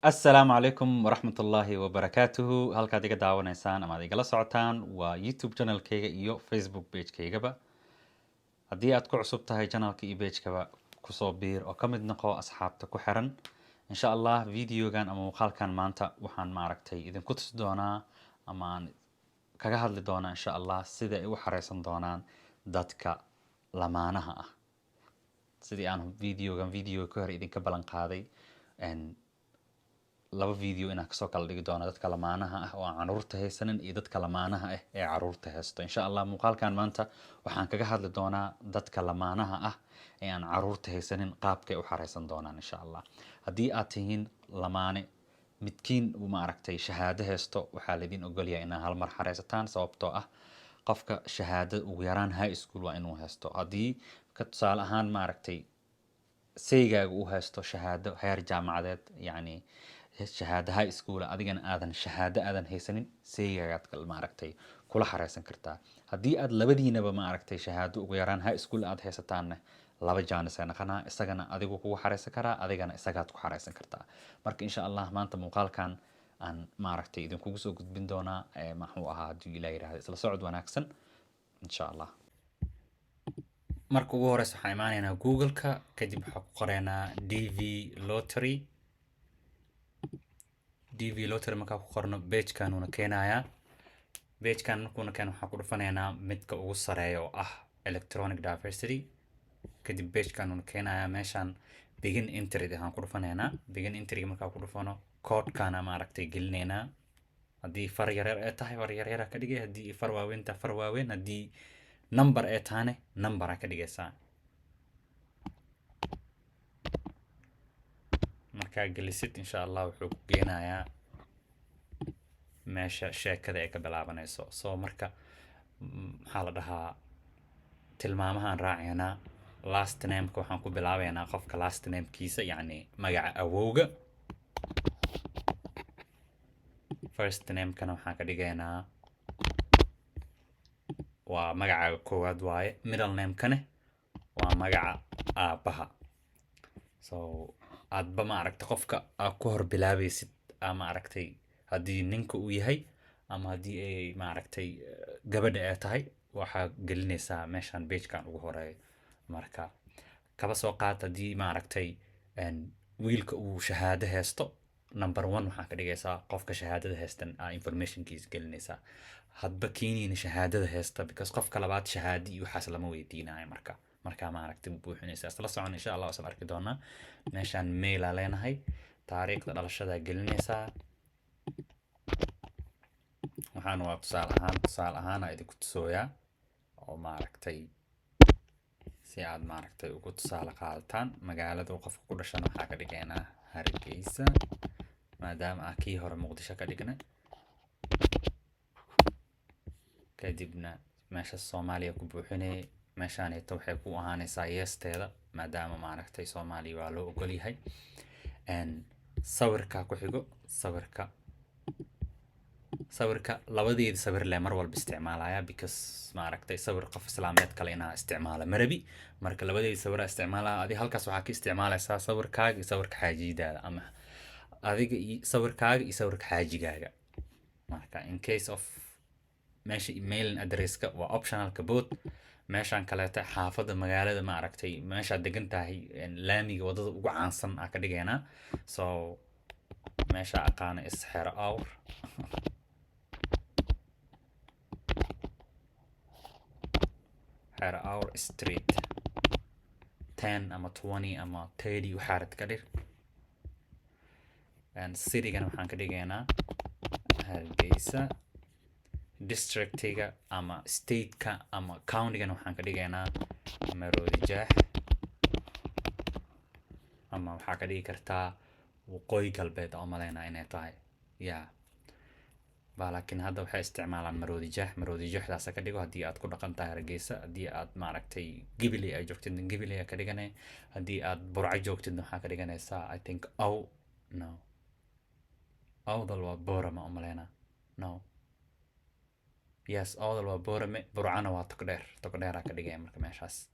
Assalaamu calaykum waraxmatullaahi wabarakaatuhu. Halkaad iga daawanaysaan ama aad igala socotaan waa YouTube channelkayga iyo Facebook page-kaygaba. Haddii aad ku cusub tahay channelka iyo page-kaba, kusoo biir oo ka mid noqo asxaabta ku xiran. Insha Allah videogan ama muuqaalkan maanta waxaan maaragtay idinku tusi doonaa ama aan kaga hadli doonaa, insha Allah, sida ay u xareysan doonaan dadka lamaanaha ah. Sidii aan videogan videoga ka hor idinka ballan qaaday, laba video inaan kasoo kala dhigi doono dadka lamaanaha ah oo aan caruurta haysanin iyo dadka lamaanaha ah ee caruurta haysto. Insha Allah muuqaalkan maanta waxaan kaga hadli doonaa dadka lamaanaha ah ee aan caruurta haysanin qaabkay u xareysan doonaan, insha Allah. Haddii aad tihiin lamaane midkiin uu maaragtay shahaado haysto, waxaa laydin ogolyahay inaad hal mar xareysataan, sababtoo ah qofka shahaado ugu yaraan high school waa inuu haysto. Haddii ka tusaale ahaan maaragtay saygaaga uu haysto shahaado heer jaamacadeed, yacni shahaado high school, adigana aadan shahaado aadan haysanin, saygaagaad maaragtay kula xareysan kartaa. Haddii aad labadiinaba maaragtay shahaado ugu yaraan high school aad haysataanna, laba jaanis ay naqanaa: isagana adigu kugu xareysan karaa, adigana isagaad ku xareysan kartaa. Marka insha Allah maanta muuqaalkan aan maaragtay idinkugu soo gudbin doonaa maxuu ahaa, haddii Ilaah yidhaahdo. Isla socod wanaagsan, insha Allah. Marka ugu horeysa waxaan imaanaynaa Google-ka, kadib waxaan ku qoraynaa DV Lottery. DV Lottery markaa ku qorno, page-kan uuna keenayaa. Page-kan markuuna keeno, waxaan ku dhufanaynaa midka ugu sareeya oo ah electronic diversity. Kadib page-kan uuna keenayaa. Meeshaan begin entry waxaan ku dhufanaynaa. Begin entry markaa ku dhufano, code-kana maaragtay gelinaynaa. Haddii far yaryar ay tahay, far yaryar ka dhigay. Haddii far waaweyn tahay, far waaweyn. Haddii number ay tahane, number ka dhigaysaa. Markaa gelisid, insha Allah wuxuu ku geenayaa meesha sheekada ay ka bilaabanayso. So marka maxaa la dhahaa, tilmaamahaan raacaynaa. Last nameka waxaan ku bilaabaynaa qofka last namekiisa, yacni magaca awowga. First namekana waxaan ka dhigaynaa waa magacaaga koowaad waaye. Middle namekane waa magaca aabbaha. So aadba maaragtay qofka aad ku hor bilaabaysid aa maaragtay, haddii ninka uu yahay ama haddii ay maaragtay gabadha ay tahay, waxaa gelinaysaa meeshan pagekan ugu horeeyo. Marka kaba soo qaad haddii maaragtay wiilka uu shahaado haysto, number one waxaa ka dhigaysaa qofka shahaadada haystan aa informationkiisa gelinaysaa. Hadba keeniyna shahaadada haysta, because qofka labaad shahaadi iyo waxaas lama weydiinayo. Marka markaa maaragtay buuxinaysaa. Isla socon, insha Allah isla arki doonaa. Meeshaan mail aa leenahay, taariikhda dhalashadaa gelinaysaa. Waxaan waa tusaale ahaan, tusaale ahaan aa idinku tusooyaa oo maaragtay si aad maaragtay ugu tusaale qaadataan. Magaalada uu qofka ku dhashana waxaa ka dhigaynaa Hargeysa, maadaama ah kii hore Muqdisho ka dhignay. Kadibna meesha Soomaaliya ku buuxinayay. Meeshaanito waxay ku ahaanaysaa yeesteeda, maadaama maaragtay Soomaaliya waa loo ogol yahay. Sawirka ku xigo, sawirka labadeeda sawir le mar walba isticmaalaya, because maaragtay sawir qof islaameed kale inaa isticmaalo marabi. Marka labadeeda sawir aa isticmaalaya. Adi halkaas waxaa ka isticmaalaysaa sawirkaaga iyo sawirka xaajidaada, ama adiga iyo sawirkaaga iyo sawirka xaajigaaga. Marka in case of meesha emailing addresska waa optionalka bood. Meeshaan kaleeta xaafadda, magaalada maaragtay meeshaad degan tahay, laamiga wadada ugu caansan aa ka dhigaynaa. So meesha aqaana is Xero Awr. Xero Awr Street 10 ama 20 ama 30 waxaa rad ka dhig. Citygana waxaan ka dhigaynaa Hargeysa. Districtiga ama stateka ama countygana waxaan ka dhigaynaa Maroodi Jeex, ama waxaa ka dhigi kartaa Waqooyi Galbeed oo malaynaa inay tahay ya ba, laakiin hadda waxay isticmaalaan Maroodi Jeex. Maroodi Jeexdaasa ka dhigo haddii aad ku dhaqan tahay Hargeysa. Haddii aad maaragtay Gibiley ay joogtidna, Gibiley aa ka dhiganay. Haddii aad Burco joogtidna, waxaa ka dhiganaysaa, I think, ow no, Awdal waa Boorama umaleynaa. No, yes, Awdal waa Boorame, Burcana waa Togdheer. Togdheeraa ka dhigaya marka meeshaas.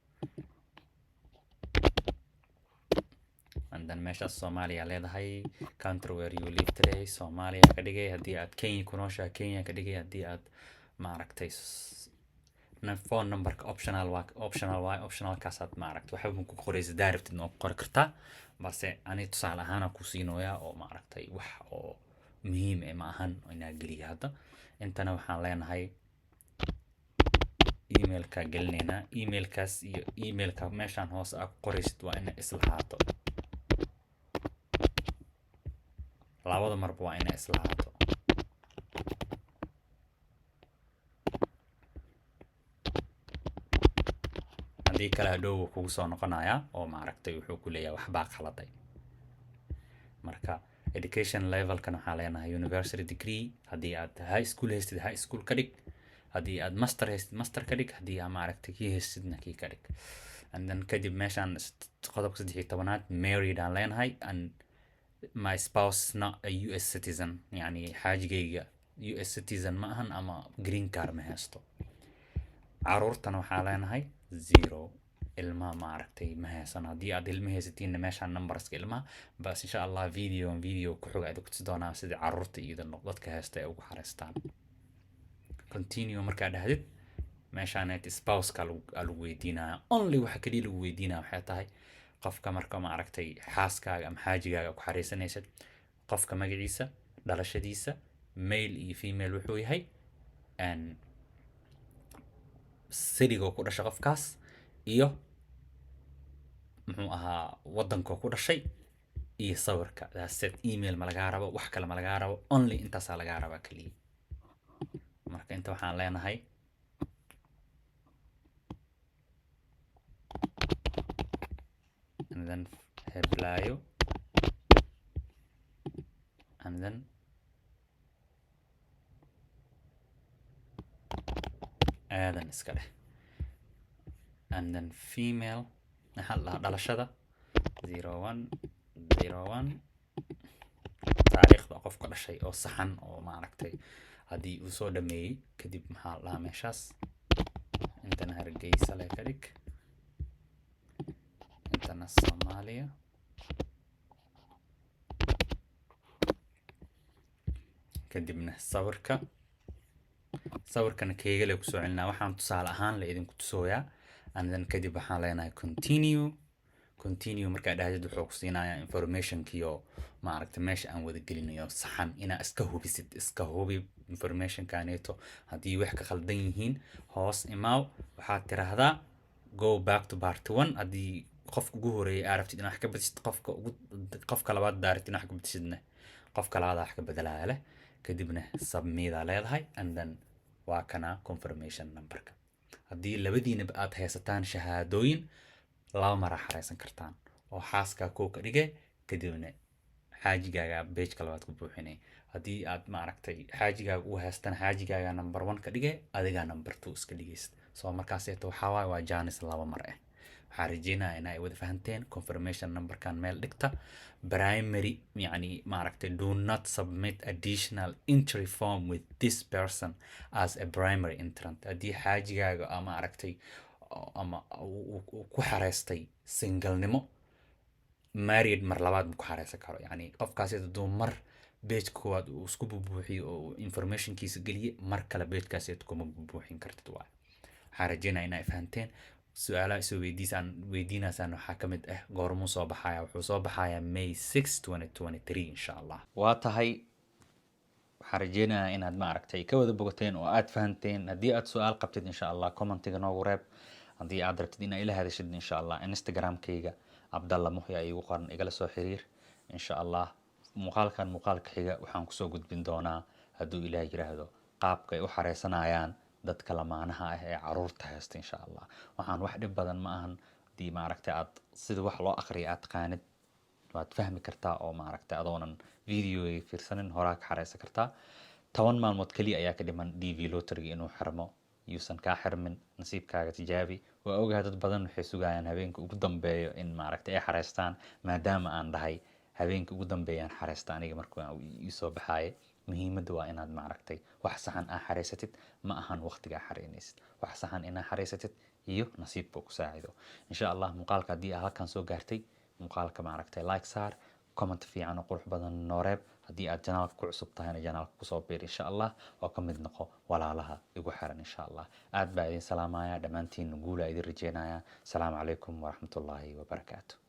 And then meeshaas Soomaaliya leedahay. Country where you live today, Soomaaliya ka dhigay. Haddii aad Kenya ku nooshahay, Kenya ka dhigay. Haddii aad maaragtay phone numberka optional waa, optional waay. Optionalkaasaad maaragtay waxba ma ku qoraysa, hadaa rabtid waa ku qori kartaa, balse ani tusaale ahaan ku siinoyaa oo maaragtay wax oo muhiim eh ma ahan inaa geliya hadda. Intana waxaan leenahay emailka gelinaynaa. Emailkaas iyo emailka meeshaan hoose aa ku qoraysid waa inay islahaato. Labada marba waa inay islahaato. Haddii kale hadhow wuu kugu soo noqonayaa oo maaragtay wuxuu ku leeyahay waxbaa khaladay. Marka education levelkan waxaa leenahay university degree. Haddii aad high school haystid, high school ka dhig. Haddii aad master haystid, master ka dhig. Haddii aad maaragtay kii haystidna, kii ka dhig. And then kadib meeshaan qodobka 13aad, married aan leenahay and my spouse not a US citizen, yani xaajigayga US citizen ma ahan ama green card ma haysto. Caruurtana waxaa leenahay zero, ilmaha maaragtay ma haysan. Haddii aad ilma haysatiinna, meeshaan numberska ilmaha bas. Insha Allah video ku xiga idinku tusi doonaa sidii caruurta iyo dadka haysta ay ugu xareystaan. Continue markaa dhahdid, meeshaaneet spouseka lagu weydiinaya. Only waxa kaliya lagu weydiinaya waxay tahay qofka marka maaragtay xaaskaaga ama xaajigaaga ku xareysanaysid, qofka magaciisa, dhalashadiisa, male iyo female wuxuu yahay, and cityga ku dhashay qofkaas iyo muxuu ahaa waddankoo ku dhashay iyo sawirka. That's it. Email ma lagaa rabo, wax kale ma lagaa rabo, only intaasaa lagaa rabaa kaliya. Marka inta waxaan leenahay and then heblaayo and then Aadan iska dheh, and then female, maxaa la dhahaa, dhalashada 0101, taariikhda qofka dhashay oo saxan oo maaragtay haddii uu soo dhameeyey. Kadib maxaa la dhahaa meeshaas, intana Hargeysa le ka dhig, intana Soomaaliya. Kadibna sawirka, sawirkana keegale kusoo celinaa. Waxaan tusaale ahaan la idinku tusooyaa. And then kadib waxaan leenahay continue. Continue markaa dhahdid, wuxuu ku siinayaa informationkiyo maaragtay meesha aan wada gelinayo saxan inaa iska hubisid. Iska hubi informationkaneeto. Haddii wax ka khaldan yihiin, hoos imaaw, waxaad tiraahdaa "go back to part one". Haddii qofka ugu horeeyay aa rabtid inaad wax ka bedeshid, qofka ugu qofka labaad daa rabtid inaad wax ka bedeshidna, qofka labaad wax ka bedelaya leh. Kadibna submit aa leedahay. And then waa kana confirmation numberka. Haddii labadiinaba aad haysataan shahaadooyin, laba maraa xareysan kartaan oo xaaskaa kow ka dhige, kadibna xaajigaaga pageka labaad ku buuxinay. Haddii aad maaragtay xaajigaaga uu haystana, xaajigaaga number one ka dhige, adigaa number two iska dhigaysid. So markaaseeto waxaa waaye waa chance laba mar ah. Waxaan rajeynayaa in ay wada fahanteen. Confirmation numberkan meel dhigta. Primary, yani maaragtay, do not submit additional entry form with this person as a primary entrant. Haddii xaajigaaga ama maaragtay ama uu ku xareystay singlenimo, married mar labaad ma ku xareysan karo. Yani qofkaasi hadduu mar page koowaad uu isku bubuuxiyo oo uu informationkiisa geliye, mar kale pagekaasi kuma bubuuxin kartid waay. Waxaan rajeynaya in ay fahanteen. Su-aalaha isoo weydiisaan weydiinaysaan waxaa ka mid ah goormuu soo baxaya. Wuxuu soo baxayaa May 6 2023, insha Allah. Waa tahay, waxaan rajeynayaa inaad maaragtay ka wada bogateen oo aad fahanteen. Haddii aad su-aal qabtid, insha Allah commentiga noogu reeb. Haddii aad rabtid inaad ila hadashid, insha Allah Instagramkayga Cabdalla Muxya iigu qoran, igala soo xiriir insha Allah. Muuqaalkan muuqaalka xiga waxaan kusoo gudbin doonaa, hadduu Ilaah yiraahdo, qaabka ay u xareysanayaan dadka lamaanaha ah ee caruurta haysta, insha Allah. Waxaan wax dhib badan ma ahan. Haddii maaragtay aad sida wax loo aqriya aad taqaanid, waad fahmi kartaa oo maaragtay adoonan videoga fiirsanin horaa ka xareysan kartaa. 10 maalmood keliya ayaa ka dhiman DV lotteryga inuu xirmo. Yuusan kaa xirmin, nasiibkaaga tijaabi. Waa ogahay dad badan waxay sugayaan habeenka ugu dambeeyo in maaragtay ay xareystaan, maadaama aan dhahay habeenka ugu dambeeyaan xareysta aniga markuu ii soo baxaaye. Muhiimadda waa inaad maaragtay wax saxan aa xareysatid, ma ahan waqtigaa xareynaysid. Wax saxan inaa xareysatid iyo nasiibka ku saacido, insha Allah. Muuqaalka haddii aa halkan soo gaartay, Muuqaalka maaragtay like saar, comment fiican oo qurux badan nooreeb. Haddii aad channelka ku cusub tahayna, channelka kusoo biir insha Allah, oo ka mid noqo walaalaha igu xiran insha Allah. Aad baa idin salaamaya dhammaantiin, guula idin rajeynaya. Asalaamu calaykum waraxmatullaahi wabarakaatu.